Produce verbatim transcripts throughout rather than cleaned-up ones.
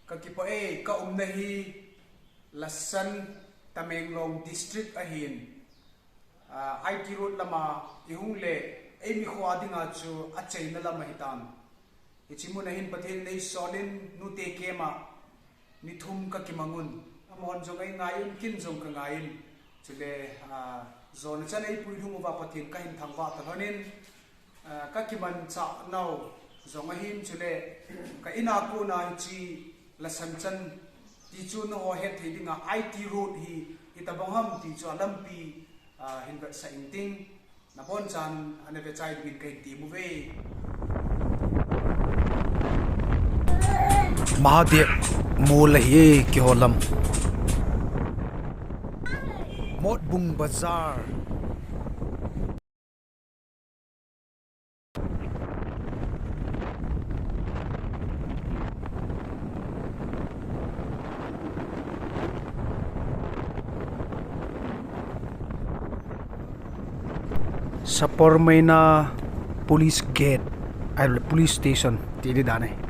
Ka kipah e, ka umna hi Lasan, Tamenglong District ahin. Ah, I T Road lama i hung le, eimi kho a dinga chu acheina lam ahitan. Hiche mun a hin Pathen in eisolin, nute kema mi thum ka kimang un. Amahon jong ei ngai un, ken jong ka ngai in. Chule, ah, jona chan ei puilhung uva Pathen ka hin thangvah ta lhonin, ah, ka kimanchah nau jong ahin, chule ka in a kona hiche Lasan chan ti chu nangho het thei dinga I T Road hi itobang ham ti chu alampi, ah, hin vetsah inting. Nabonchauvin ana vechai dingin ka hin tem uve. Mahadev Mall ahi e, keiho lam. Motbung Bazar. Sapermeina Police Gate, ai, Police Station ti di dan ahi.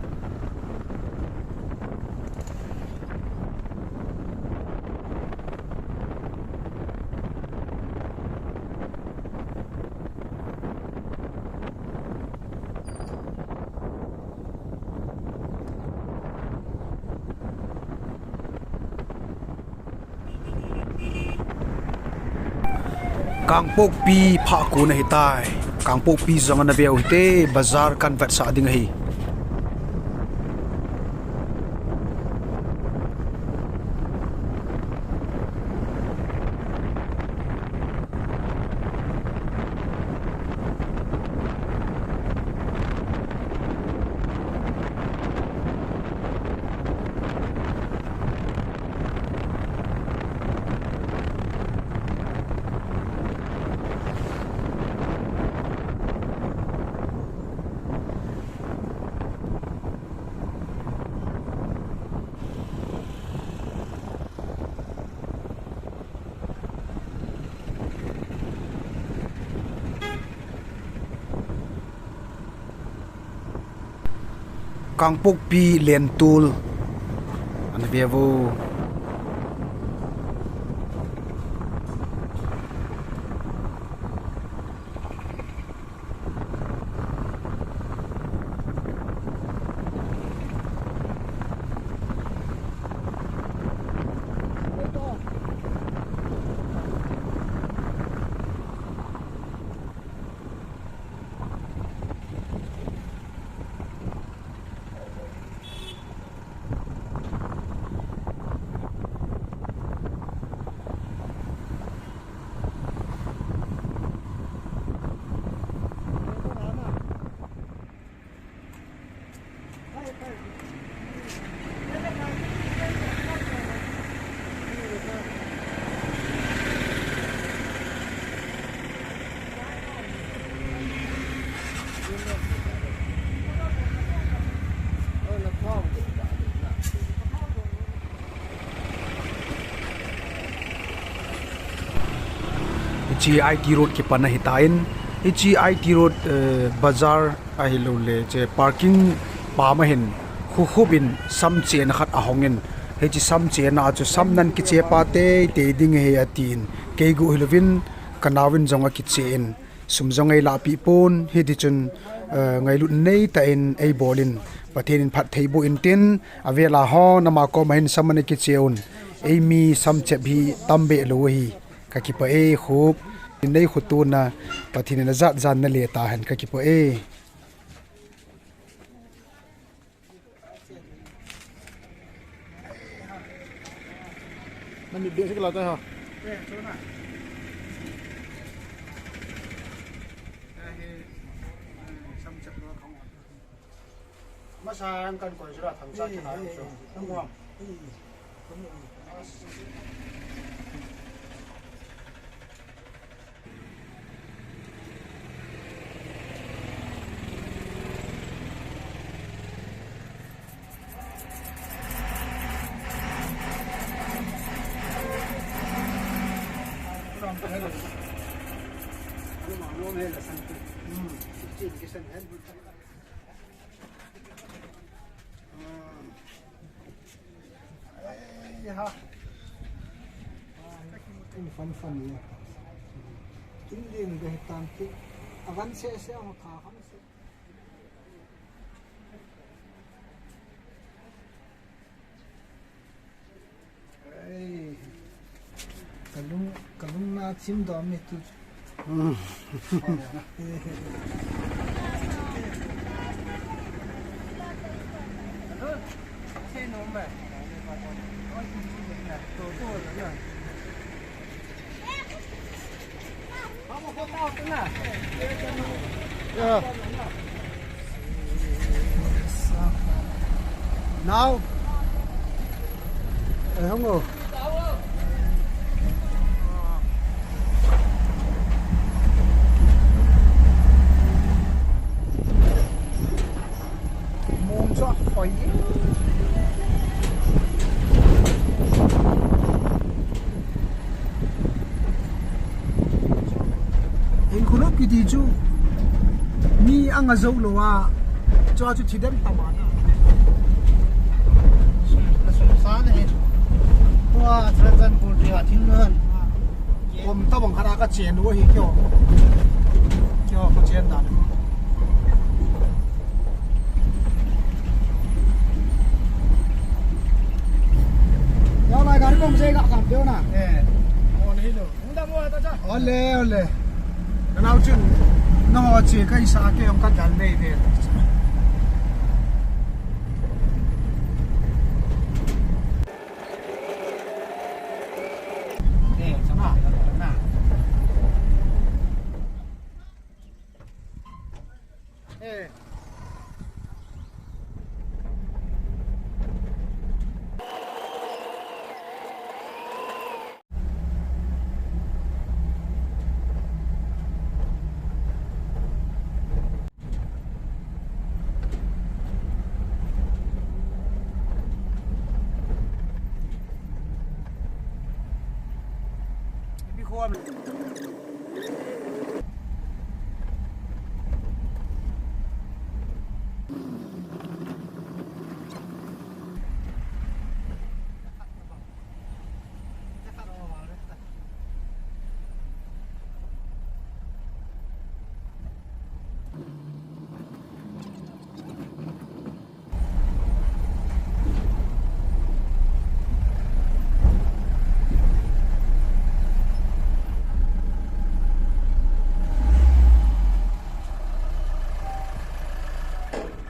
Kangpokpi phah kon ahitai. Kangpokpi jong ana veu hite, bazar kan vetsah ding ahi. Kangpokpi lentol ana veu. Hiche I T Road kipan ahitan, hiche I T Road, eh, bazar ahilouleh, hiche parking pam a hin, khukhup in sam chena khat ahong in, hiche sam chena a chu sam nan kichepa teitei ding ahi atin, kei guh hilouvin, ka naovin jong akichen, sum jong eilahpeh pon, hitichun, eh, ngailut neitah in eibol in, Pathen in phatthei boh intin, avel a ho, nama koma hin sam ana kiche un, eimi sam chep hi tam behlou ahi. Ka kipah e, khup. Nei khutuna, Pathen in ajat jan nale tahen, ka kipah e. Nami basic la ta ha. Masa ang kan koi sura thang sa kina ang so. Ang wang. Kin fan fan ni. Kin din de tan ki. Avan se se ang kha khan se. Ei. Kalung, kalung na chim dom ni tu. Now, eh, hung o. Mong chu a khoi. Hinkho lop kiti chu mi anga jou lou a, chua chu thidem tama na. Sum, sum sa na hi. Tua, Churachandpur tia thing na. Kom tabang khat a ka chen u hi kio. Kio ka chen dan. Yau lai gari kom se ga kam deu na. Eh. Ole, ole. Kanau chun, nang o che kai sa ke ong ka dal nei ve. Eh, sama na. Eh.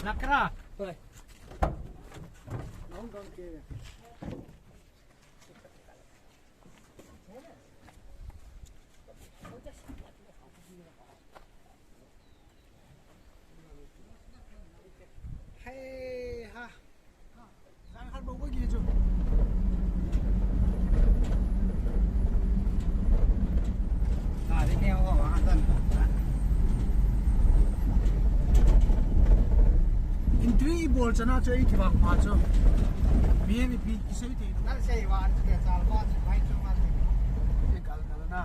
Lakra. Hoi. Hei ha. Jang khat bou bou gi chu. Entry i bol chana chu i kibang pha chu. Mihem ipi i sei thei lou. Nang sei va chu ke chal va chu vai chu ma. I gal gal na.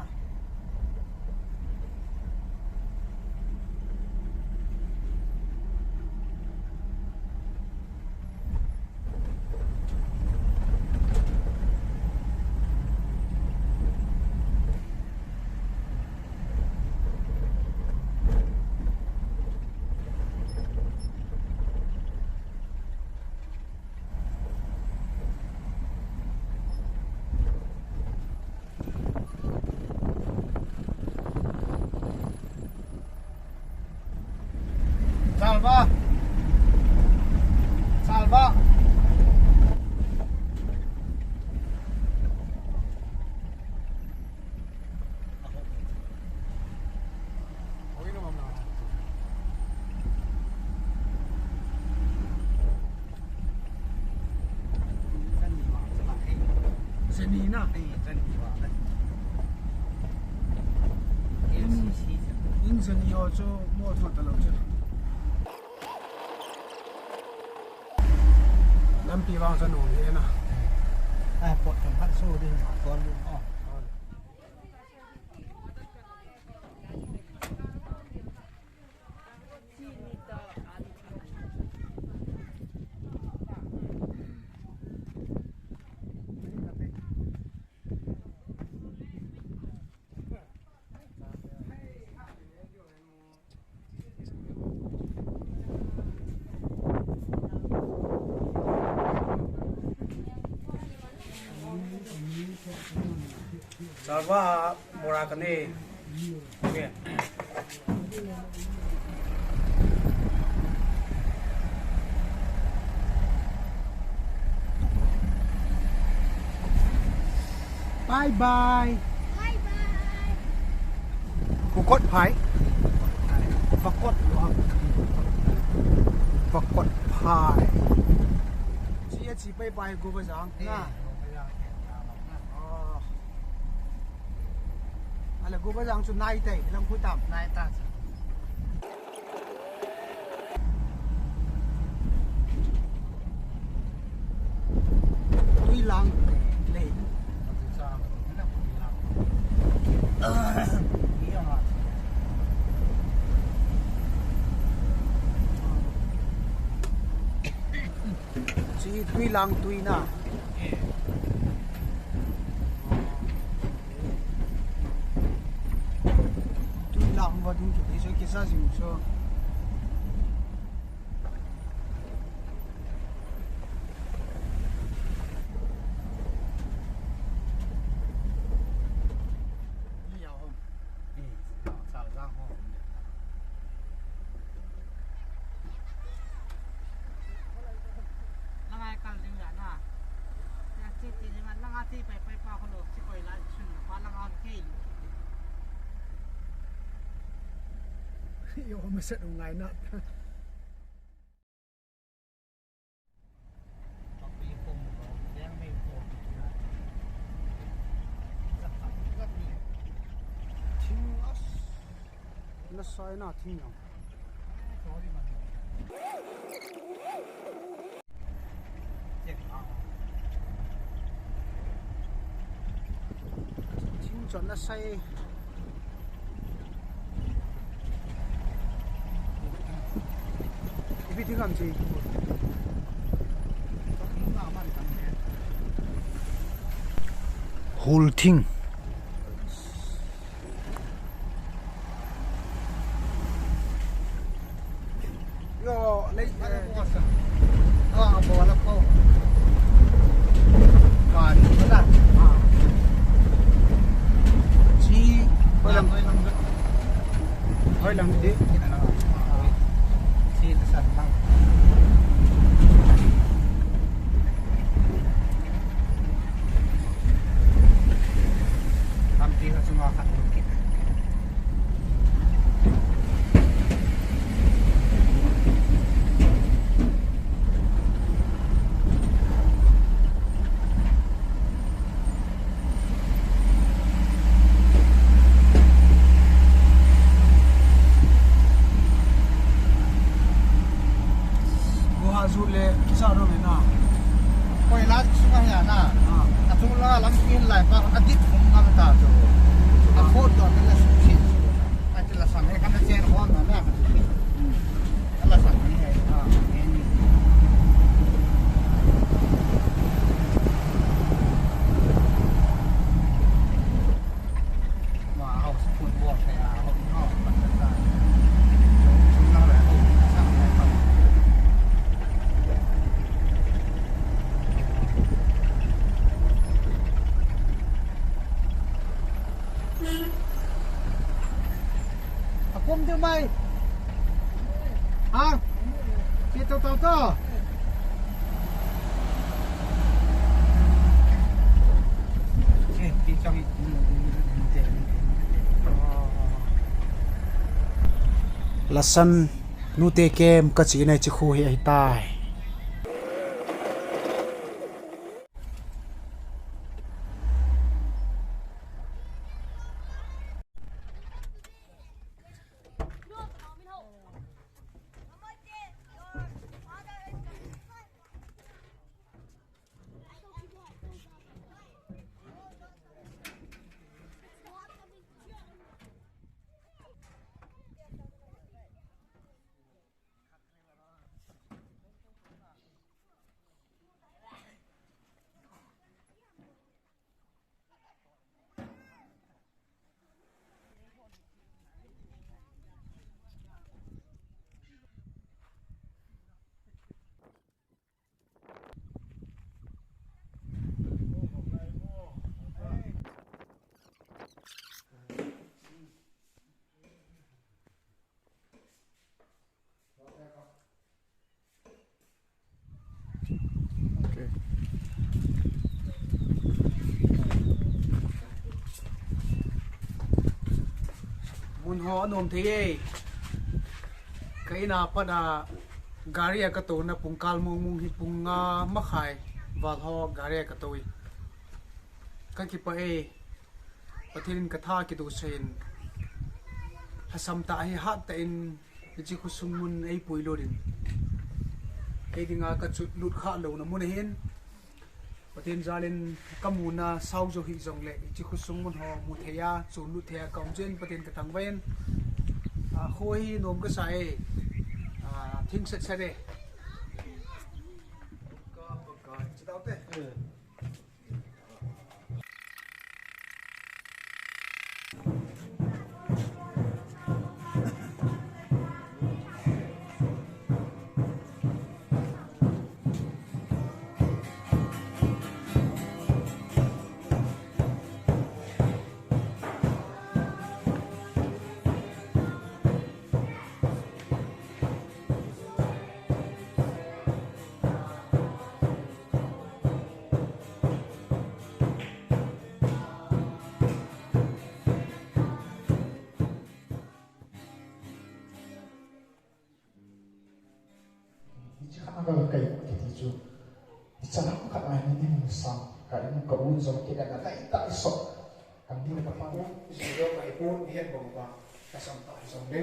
Salva. Salva. Jani na. In, in jani ho chu mo thot ta lou chu. Lampi vang chu nung hi na. Ai, pot kan phat su ding, kon lu. Oh. Salva bora kane. Okay. Bye bye. Bye bye. Kukot phai. Vakot. Vakot phai. Chi a chi pai pai go ba jang. Na. Oh. Ala go ba jang chu nai tai, lang khu tam. Nai ta chu. Tui lang lei. Chi tui lang tui na. Tui lang va ding kiti so kisa jing so. Langai kal ding la na. Ya chi ti ding la nga ti pai pai pa ko lo chi koi la sun pa langa ke. Yo, ma set ngai na. Thing as, na sai na thing yang. Thing chon na sai. Ipi thing ham chi. Hul thing. Yo, lei, eh, ah, bola ko. Kan, wala. Ah. Si, wala. Hoilang di. Sila sa lang. Kamti ka suma ka. Guha zu le kisa ro me na. Koi la sunga ya na. Ah. A chung la lam kin lai pa a dit hum ngam ta chu. A photo ni la su si. A ti la san he ka na chen ho na na. Hmm. A pum ding mai. Ha? Ki to to to. Lasan nute kem ka chi nei chi khu hi ahi tai. Ho anom thei e. Ka in a pat a gari a ka touna pung kal mong mong hi pung nga makhai val ho gari a ka tou e. Ka kipah e. Pathen in ka tha kidosah in. Lhasam tah hi hat tah in hiche khosung mun eipui lut in. Kei dinga ka chot lut kha louna mun ahin. Pathen jal in ka muna sao jo hih jongle, hiche khosung mun ho mu thei a, chon lut thei a ka um jeh in Pathen ka thangvah in. A, kho hi nom ka sa e. A, thing set set e. Ka, ka, ka, chidau te. Hiche khat a ka kai kiti chu. Hiche lam khat a hin ni mun sang ka in ka un jong kei ka na lai ta i so. Kan ni ka pa. Hiche jong ka i pun ni het bang ba. Ka sam ta hi jong le.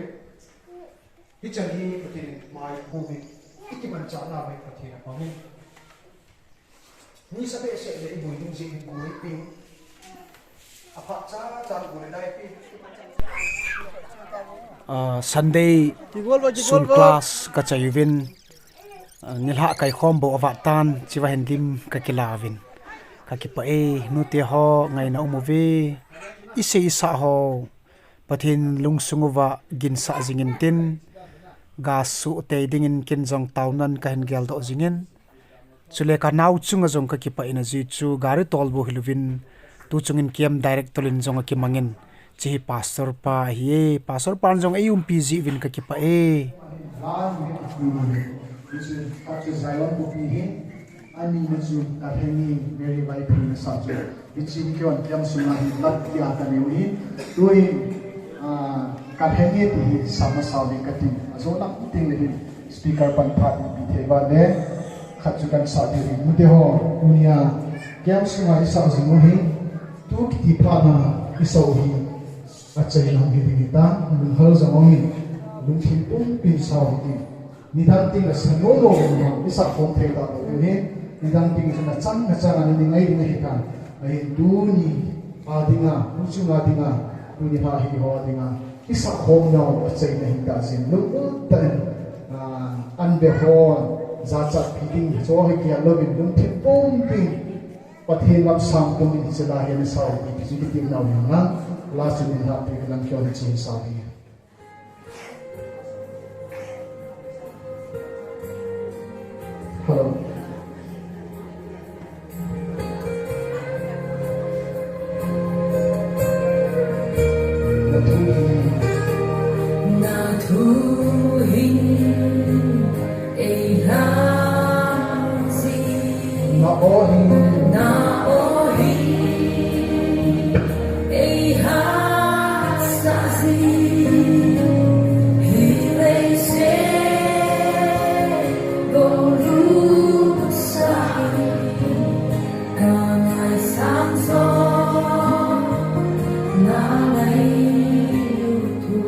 Hiche hi Pathen in mai pu hi. Iti man cha na mai Pathen a pa ni. Ni sa behseh le i boi ding jeh in boi pi. A phat cha cha boi le dai pi. Ah, Sunday Kigol bo, kigol sun bo. Class ka chai uvin, ah, nilhah kai khom bou avat tan, chiva hin lim ka kila uvin. Ka kipah e, nute ho ngaina um uve, i sei i sa ho. Pathen lungsung uva ginsah jing in tin, ga suh tei dingin kin jong taonan ka hin geldoh jing in. Chule ka nao chunga jong ka kipah in ajeh chu gari tolbou hilouvin, tu chungin camp director in jong akimang in, hiche hi pastor pa ahi e, pastor pan jong ei umpi jeh uvin ka kipah e. Ani na chu ka theng in Mary Vaiphei na sa chu. Hiche hi keiman camp sunga hi lat kia ka neo hi. Tuin, ah, ka theng e ti hi sa masa le ka tin. Ajo nak ting le hin speaker pan phat in pi thei va le. Khat chu kan sa ding hi. Mute ho, tunia camp sunga i sa jing u hi. Tu kiti phat na i sa u hi. Achaina hung hi ding ahitan. Lunghel jong hung hi. Lungthim pumpin sa u hi ding. Nidang ting a sa nom nom, i sa khom thei ta lou hi. Nidang ting a na chang, na chang a ni ngai ding ahi tan. Ahin tuni a dinga, tu chunga dinga, tuni pha hi ho a dinga. I sa khom nau achaina hin ta jin. Lungput tah in, ah, an be hon, jachat pi ding, cho hi kia louvin, lungthim pumpin. Pathen lam sang pumin hiche la hi na sa u hi, hiche kiti nau hi na. La chu ni ha pi ka lam kio hiche hi sa u hi. Hello. Na thu hin ei la si. Na o hin. Na o hin. Ei hahsat jing, hi leiset bou lut sah in, ka ngaisang jong na ngai lut u.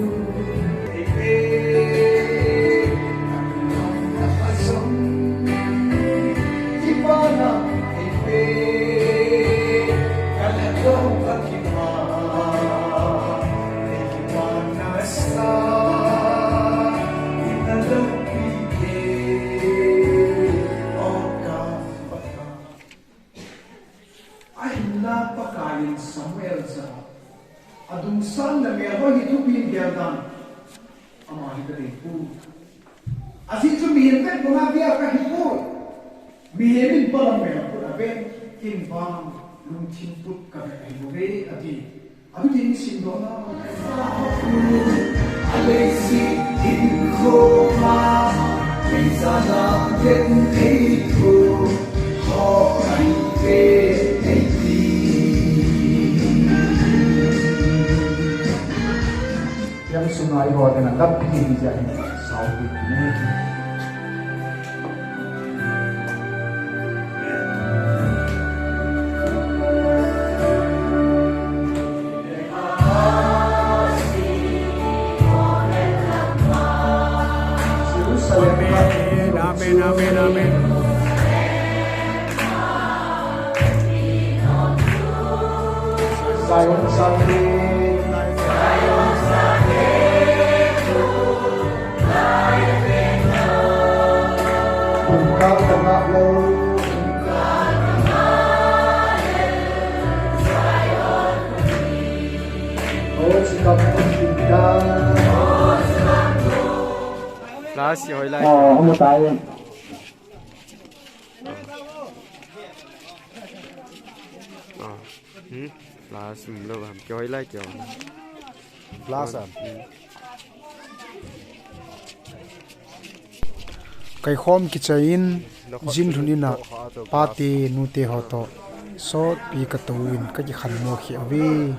Ahinla Pakai in Samuel jah a, adungsan le melhoi hi thupi in gel tan, ama hi ka dei poi. Ajeh chu mihem vet banga bia ka hi poi. Mihem in palam mel put a ven, kin vang lungthim put ka vet ahi bouve, ati. Ati tin sim doh na. A leiset hinkho a, ei jana ven ei thu, ho ai ve ei ti. Yang Tua teng a lampi hi jeh in sau ti ni. Jerusalem. Amen, amen, amen, amen. Zion Sate. Pungkal tanga lo. O, sikap pun kita. Last, hoilai. Oh, amo tayo. Ah. Hmm? Last, um, lo, um, kihoi lai, kihoi. Last, ah. Hmm. Kaikhom kichai in, jin lhun in a, pate, nute ho toh, sotpi katou in, kakikhanmo khel uve.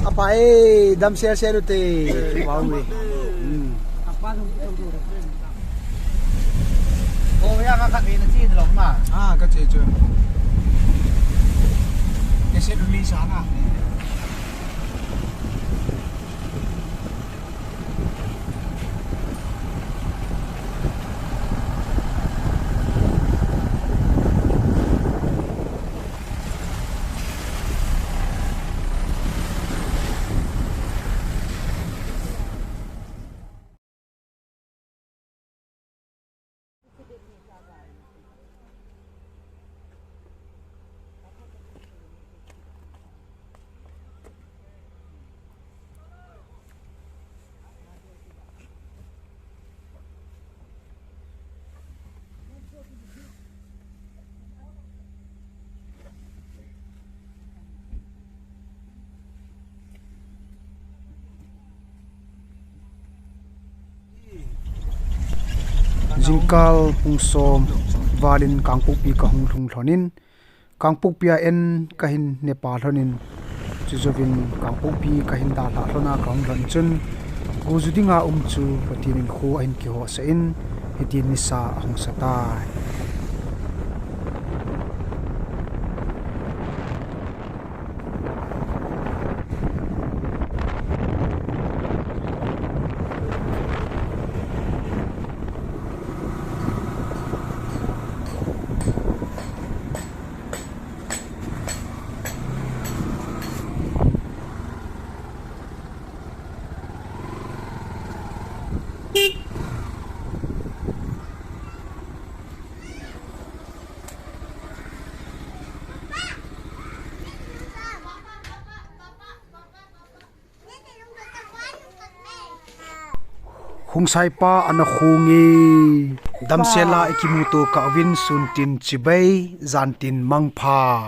Apai, damsel sel ute. Wow, eh. Hmm. Oh, ya, ka, ka, na chi lo ma. Ah, ka chi chu. Cassette release ana. Jingkah pung som val in Kangpokpi kahung lhung lhon in, Kangpokpi a en kahin ne pa lhon in, chujouvin Kangpokpi kahin dalha lhon a kahung lhon chun, go ju dinga um chu Pathen in kho ahin kihoh sah in, hitin nisa ahung sa tai. Hungsaipa ana khunge. Damsel a ikimuto kah uvin, sun tin chibai, jan tin mangpha.